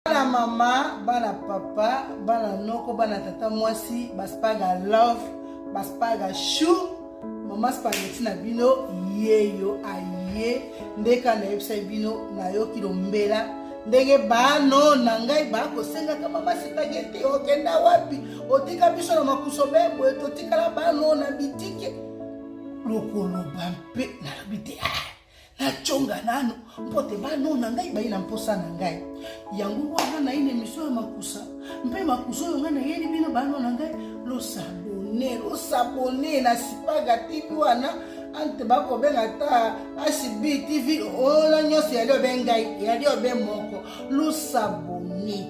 Bana mama, bana papa, bana noko, bana tata mwasi, baspaga love, baspaga chou, mama spaghetti na bino yeyo aye ndeka nayebisaki bino nayoki lombela ndenge bano na ngai bakosengaka mama spaghetti okenda wapi otika biso na makuso beboye totikala bano na bitike lokoloba mpe nalobi te ah, naconga nano mpo te bano na ngai bayi na mposa na ngai yango wana nayi na emission ya makusa mpe makusa oyo ngai nayeli bino bano na ngai losabone losabone na sipaga tv wana ante bakobenga ata hb tv oyo nyonso yali obe ngai yali obe moko losabone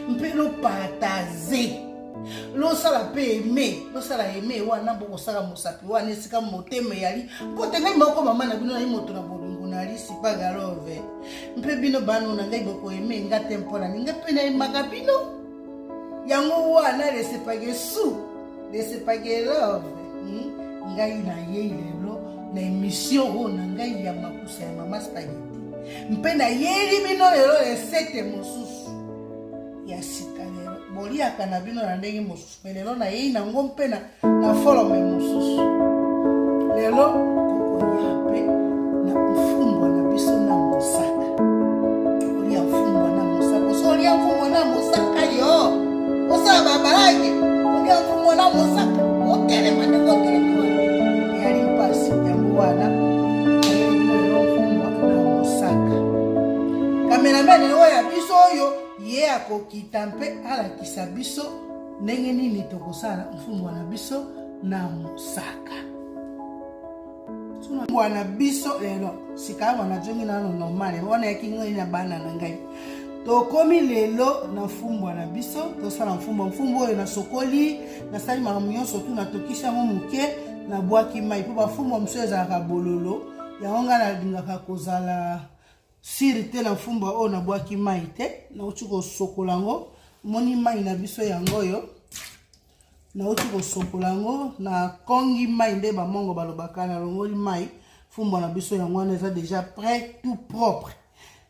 mpe lopartaze losala mpe aime losala aime wana bokosala mosapi wana esika motema eyali mpo te ngai moko mama na bino nayi moto na bolingo nali sipagalove mpe bino bano na ngai bokoaime nga te mpo na ninga mpe nayemaka bino yango wana lesepage su lesepage love hmm? ngai nayei lelo na emission oyo na ngai ya makusa ya mama spageti mpe nayeli bino lelo resete mosusu ya sika lelo boliaka na bino na ndenge mosusu me lelo nayei nango mpe na, na forme mosusu lelo tokolia mpe na mfumbwa na biso na mosaka tokolia mfumbwa na mosaka oso olia mfumbwa na mosaka yo osala babalaki olia mfumbwa na mosaka otelema ndenge otelemi wana eyali mpasi yango wana lelo mfumbwa na mosaka kameramene oyo ya biso oyo ye akokita mpe alakisa biso ndenge nini tokosala mfumbwa na biso na mosaka mfumbwa na biso lelo sika awa nazongi nano normal wana yaki ngai na bana na ngai tokomi lelo na mfumbwa na biso tosala mfumbwa mfumbwa oyo nasokoli nasali makambo nyonso tu natokisi yango moke nabwaki mai mpo bafumbwa mosusu ezalaka bololo yango ngai nalingaka kozala Siri te na mfumbwa oyo nabwaki mai te, nauti kosokola yango. Moni mai na biso yango oyo nauti kosokola yango, nakongi mai nde bamongo balobaka, nalongoli mai. Mfumbwa na biso yango wana eza deja prêt, tout propre.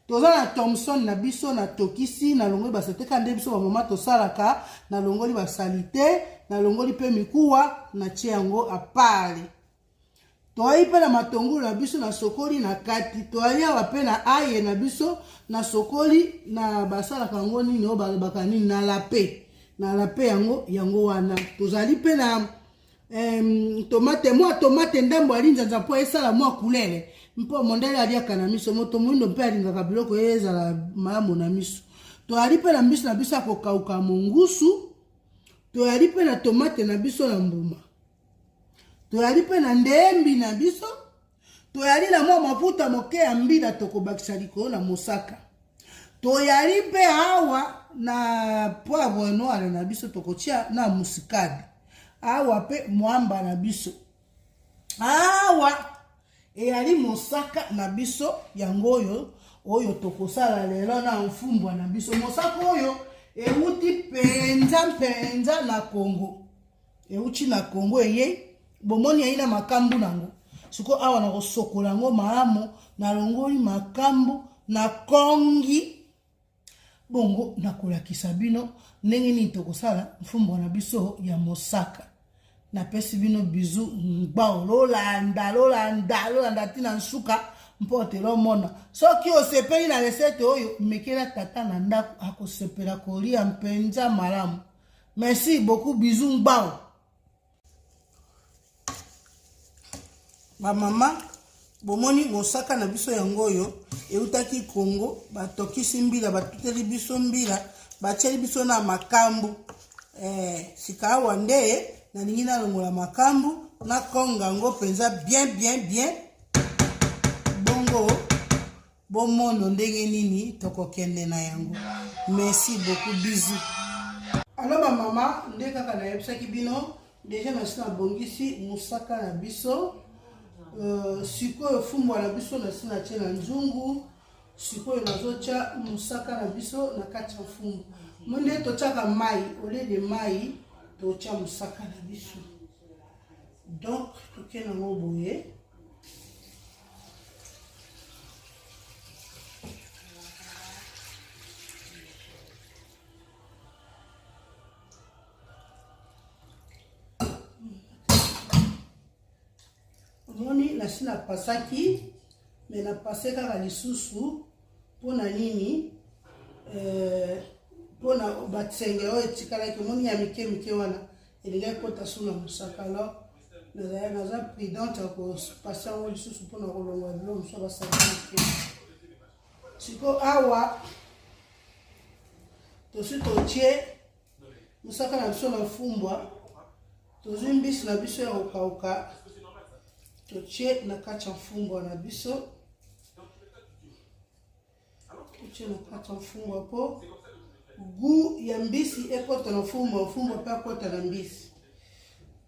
Toza na Thomson na biso, natokisi, nalongoli basalite kaka nde biso bamama tosalaka, nalongoli basalite, nalongoli mpe mikuwa, natie yango apale. Toyali mpe na matongulu na biso na sokoli na kati. Toyali awa mpe na aye na biso na sokoli na basalaka yango nini oyo balobaka nini na lape na lape yango yango wana. Tozali mpe na tomate mwa tomate ndambo ya linzanza mpo esala mwa kulele mpo mondele aliaka na miso, moto moindo mpe alingaka biloko ye ezala malamu na miso. Toyali mpe na miso na biso ya kokauka mongusu. Toyali mpe na tomate na biso na mbuma. Toyali mpe na ndembi na biso, toyali na mwa mafuta moke ya mbila tokobakisa likolo na mosaka. Toyali mpe awa na poivre noir na biso tokotia na musikade. Awa mpe mwamba na biso. Awa eyali mosaka na biso yango oyo oyo tokosala lelo na mfumbwa na biso. Mosaka oyo ewuti mpenza mpenza na Congo. Euti na Congo eye bomoni yayi na makambu nango siko awa nakosokola yango malamu nalongoli makambu na kongi bongo nakolakisa bino ndenge nini tokosala mfumbwa na biso ya mosaka. Napesi bino bizu ngbao, lolanda lolanda lolanda ntina nsuka mpo te lomona. Soki osepeli na resete oyo, mekela tata na ndako akosepela kolia mpenza malamu. Merci beaucoup, bisous ngbao. Ba mama, bomoni mosaka na biso yango oyo eutaki Congo, batokisi mbila, batuteli biso mbila, batieli biso na makambu. Sika awa nde nalingi nalongola makambu, nakonga yango mpenza bien bien bien, bongo bomono ndenge nini tokokende na yango. Merci beaucoup, bisous. Alo ba mama, nde kaka nayebisaki bino deja nasi nabongisi mosaka na biso. Sikoyo fumbwa na biso nasi natie na nzungu. Sikoyo nazotia mosaka na biso na kati ya fumbwa. Mo nde totiaka mai, au lieu de mai totia mosaka na biso. Donc toke nango boye. nasi napasaki me napase kaka lisusu mpo na nini euh, mpo na batsenge oyo etikalaki omoni ya mike mike wana elingaki kota su na mosaka alors nazali naza prudente ya kopase yango lisusu mpo na kolongola bilo mosusu basali mike sikoyo awa tosi totie mosaka na biso na fumbwa tozwi mbisi na biso ya kokauka totie na kati ya mfumbwa na biso totie na kati ya mfumbwa mpo gout ya mbisi ekota na mfumbwa mfumbwa mpe akota na mbisi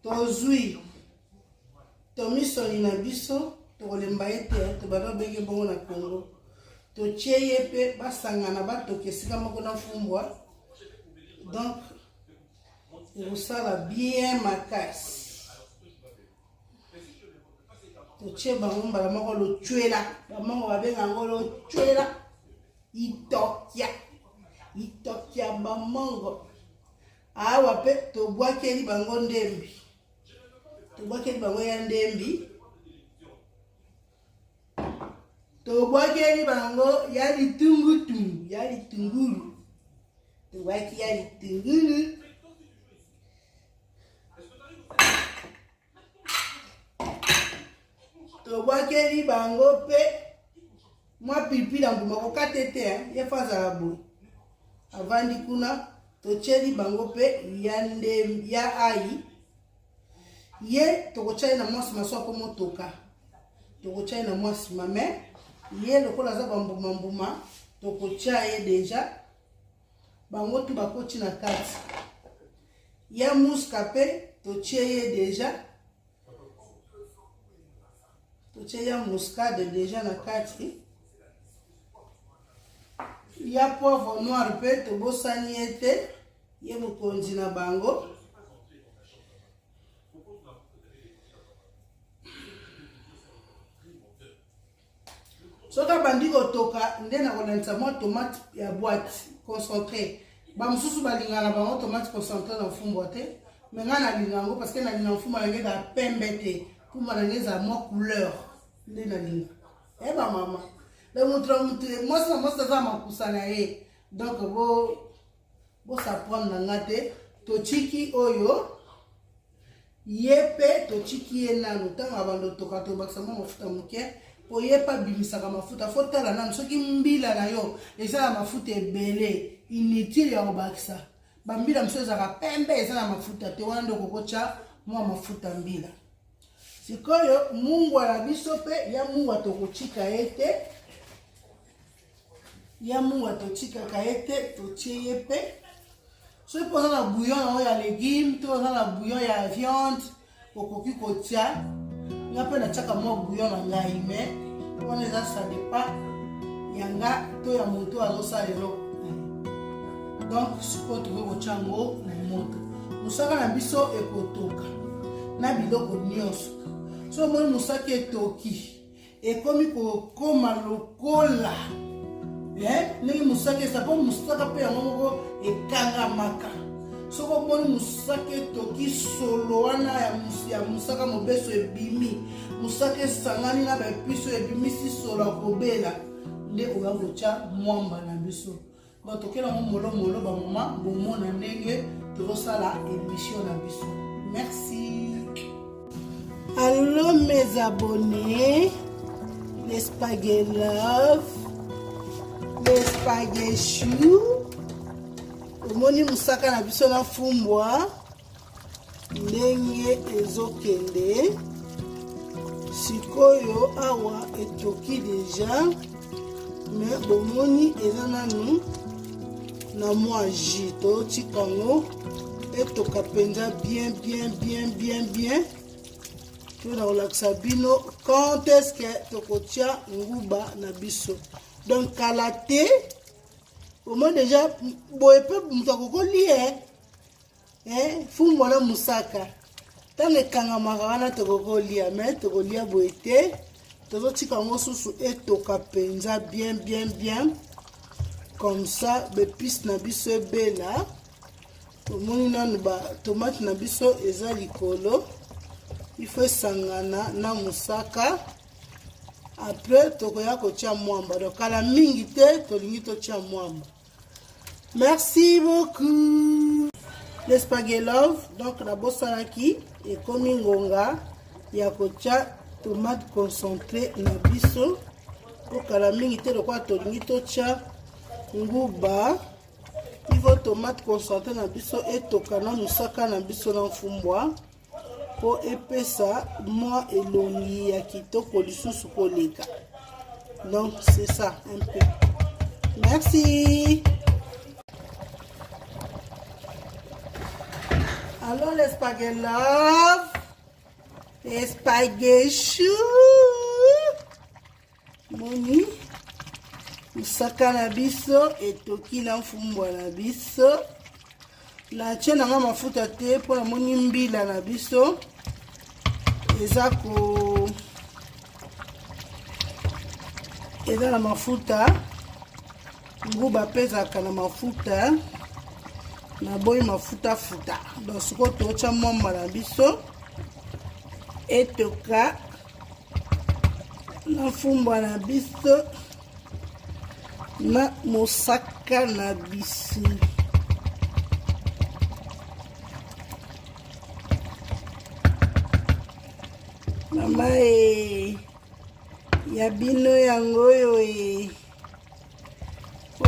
tozwi tomisoni na biso tokolemba ye te tobanda obenge bongo na congo totie ye mpe basangana batoka esika moko na mfumbwa donc ekosala bien makasi totie bango mbala moko locwela bamongo babenga yango locwela itokia itokia bamongo awa mpe tobwakeli bango ndembi tobwakeli bango ya ndembi tobwakeli bango ya litungutungu ya litungulu tobwaki ya litungulu tobwakeli bango mpe mwa pilipili ya mbuma kokate te ye fo azala boye avandi kuna totyeli bango mpe ya nde ya ai ye tokotya ye na mwa nsima so akomotoka tokotya ye na mwa nsima me ye lokola aza bambuma mbuma tokotya ye deja bango tu bakoti na kati ya muska mpe totie ye deja totie ya muscade deja na kati ya poivre noir mpe tobosani ye te ye mokonzi na bango soki abandi kotoka nde nakolandisa mwa tomate ya boite concentré bamosusu balingaka na bango tomate concentré na mfumbwa te me ngai nalinga yango parce que nalinga mfumbwa na ngai ezala pembe te mfumbwa na ngai ezala mwa couleur nde nalinga e eh, bamama le moto na moto mwasi na mwasi aza makusa na ye donc bo bosaprendre na ngai te totiki oyo Ye mpe totiki ye nanu ntango abanda otoka tobakisa mwa mafuta moke mpo ye mpe abimisaka mafuta fo tala nanu soki mbila na yo eza na mafuta ebele inutile ya kobakisa bambila mosusu ezalaka pembe eza na mafuta te wana nde okokotya mwa mafuta mbila sikoyo mungwa na biso mpe ya mungwa tokotika ye te ya mungwa totikaka ye te totie ye mpe soki mpo oza na bouillon yango ya legume to oza na bouillon ya viande okoki kotia nga mpe natiaka mwa bouillon na ngai mais wana eza ça dépend ya nga to ya moto azosala eloko donc sikoyo tokoki kotia yango na moto mosaka na biso ekotoka na biloko nyonso so omoni mosaka etoki ekomi kokoma lokola eh, ndenge mosaka eza mpo mosaka mpe yango moko ekangamaka soki omoni mosaka etoki solo wana ya mosaka mobeso ebimi mosaka esangani na baepice oyo ebimisi solo ya kobela nde oya kotya mwamba na biso Bon, tokela yango molo molo ba mama bomona ndenge tozosala émission na biso. Merci. Allô mes abonnés, les spaghetti love, les spaghetti chou. Omoni musaka na biso na fumbwa ndenge ezokende sikoyo awa etoki deja me bomoni eza nanu na mwa jus totika yango etoka mpenza bien bien bien bien bien mpo na kolakisa bino quand est ce que tokotia nguba na biso donc kala te omoni deja boye mpe moto akokolie Eh, fumbwa na musaka ntango ekangamaka wana tokoki kolia me tokolia boye te tozotika yango susu etoka mpenza bien bien bien comme ça bepice na biso ebela tomoni nanu batomate na biso eza likolo Il faut esangana na mosaka. Après tokoya kotia mwamba. Donc kala mingi te tolingi totia mwamba. Merci beaucoup. Les spaghetti love. Donc nabosanaki ekomi ngonga ya kotia tomate concentrée na biso. Po kala mingi te lokola tolingi totia nguba. Il faut tomate concentrée na biso etoka na mosaka na biso na mfumbwa. mpo epesa mwa elongi ya kitoko lisusu koleka. Donc c'est ça un peu. Merci. Alors les spaghetti love, les spaghetti chou. Moni mosaka na biso etoki na mfumbwa na biso. Natie na nga mafuta te mpo namoni mbila na biso eza ko eza na mafuta. Nguba mpe ezalaka na mafuta, naboyi mafuta futa. Donc sikoyo totya mwamba na biso etoka na mfumbwa na biso na mosaka na biso. Mama e ya bino yango oyo e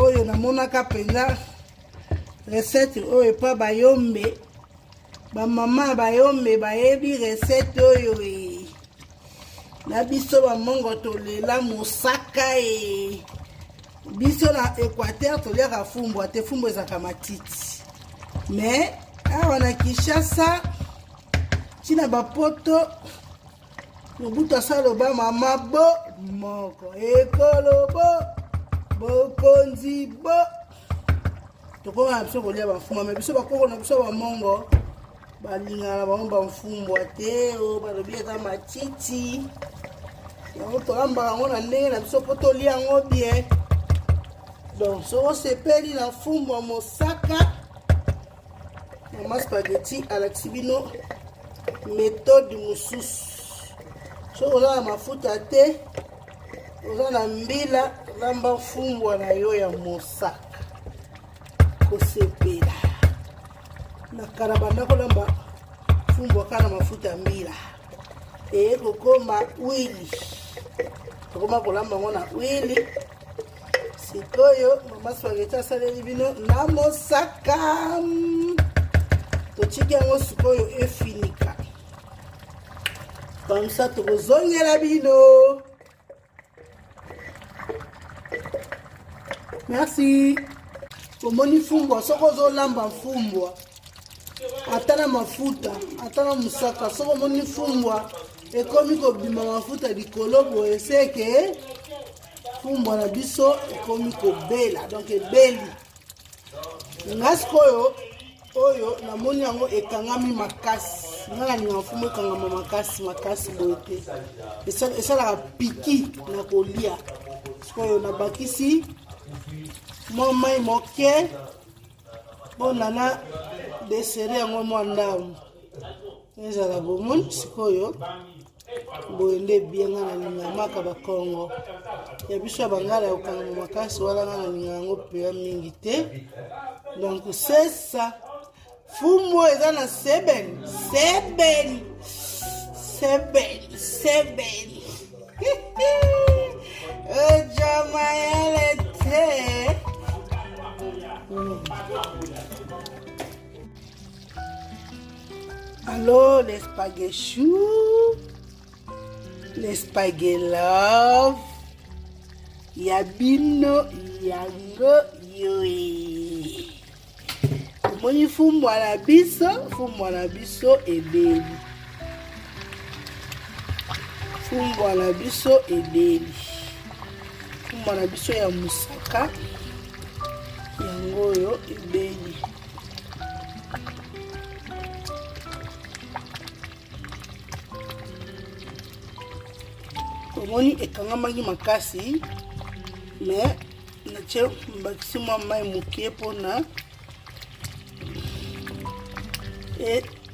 oyo namonaka mpenza recette oyo epa bayombe, bamama bayombe bayebi recette oyo e na biso bamongo tolela mosaka e biso na Équateur toliaka fumbwa te, fumbwa ezalaka matiti. Mais awa na Kinshasa ntina bapoto Mobutu asaloba mama bo moko ekolo bo bokonzi bo tokoma na biso kolia bamfumbwa. Me biso bakoko na biso bamongo balingaka na bango bamfumbwa te, oyo balobi eza matiti. Yango tolambaka yango na ndenge na biso mpo tolia yango bien. Donc soki osepeli na mfumbwa mosaka, mama spaghetti alakisi bino methode mosusu. Soki oza na mafuta te, oza na mbila, lamba mfumbwa na yo ya mosaka kosepela. Na kala banda kolamba mfumbwa kaka na mafuta ya mbila, eye kokoma wili, tokoma kolamba yango na wili. Sikoyo mama spaghetti asaleli bino na mosaka, totiki yango sikoyo efinika comme ça tokozongela bino. Merci. Omoni fumbwa, soki ozolamba fumbwa ata na mafuta ata na mosaka, soki omoni fumbwa ekomi kobima mafuta likolo boye, seke fumbwa na biso ekomi kobela, donc ebeli. Nga sikoyo oyo namoni yango ekangami makasi. Nga nalinga fumbwa ekangama makasi makasi boye te, esalaka piki na kolia. Sikoyo nabakisi mwa mai moke mpona na desere yango mwa ndambo ezala bomoni. Sikoyo boye nde bien. Nga nalinga maka bakongo ya biso ya bangala ya kokangama makasi wana, nga nalinga yango mpenza mingi te. Donc c'est ça, fumbwa eza na seben seben seben seben. Ojamayele te. Allô les spaghetti choux, les spaghetti love, ya bino yango yoe. Omoni fumbwa na biso, fumbwa na biso ebeli, fumbwa na biso ebeli, fumbwa na biso ya mosaka yango oyo ebeli. Omoni ekangamaki makasi, me natie mbakisi mwa mai moke mpona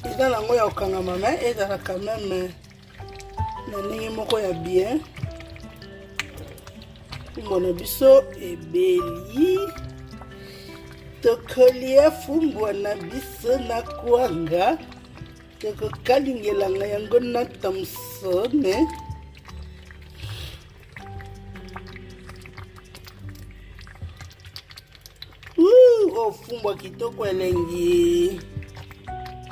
Eza nango ya kokangama me ezala quand même na ndenge moko ya bien. Fumbwa na biso ebeli, tokolia fumbwa na biso na kwanga, tokokalingelanga yango na thomson. Oyo fumbwa kitoko, elengi,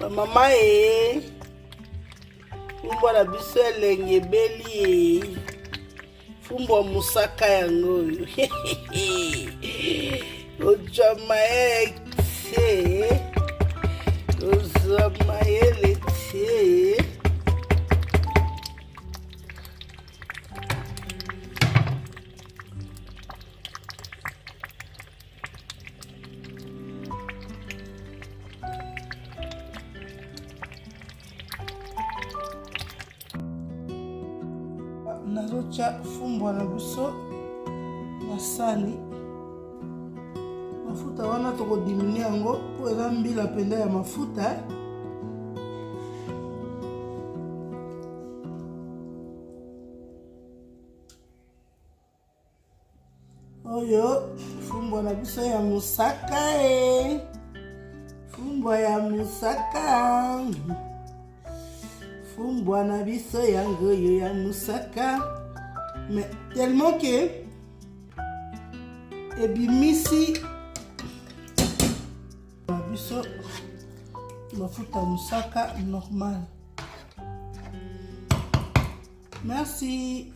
bamama e. Fumbwa na biso elengi ebeli e. Fumbwa mosaka yango oyo, ozwa mayele te, ozwa mayele te. Nazotya fumbwa na biso na sani. Mafuta wana tokodiminuer yango mpo eza mbila mpenza ya mafuta. Oyo fumbwa na biso ya mosaka e, fumbwa ya mosaka, fumbwa na biso yango oyo ya mosaka. Mais tellement que ebimisi na biso mafuta mosaka normal. Merci.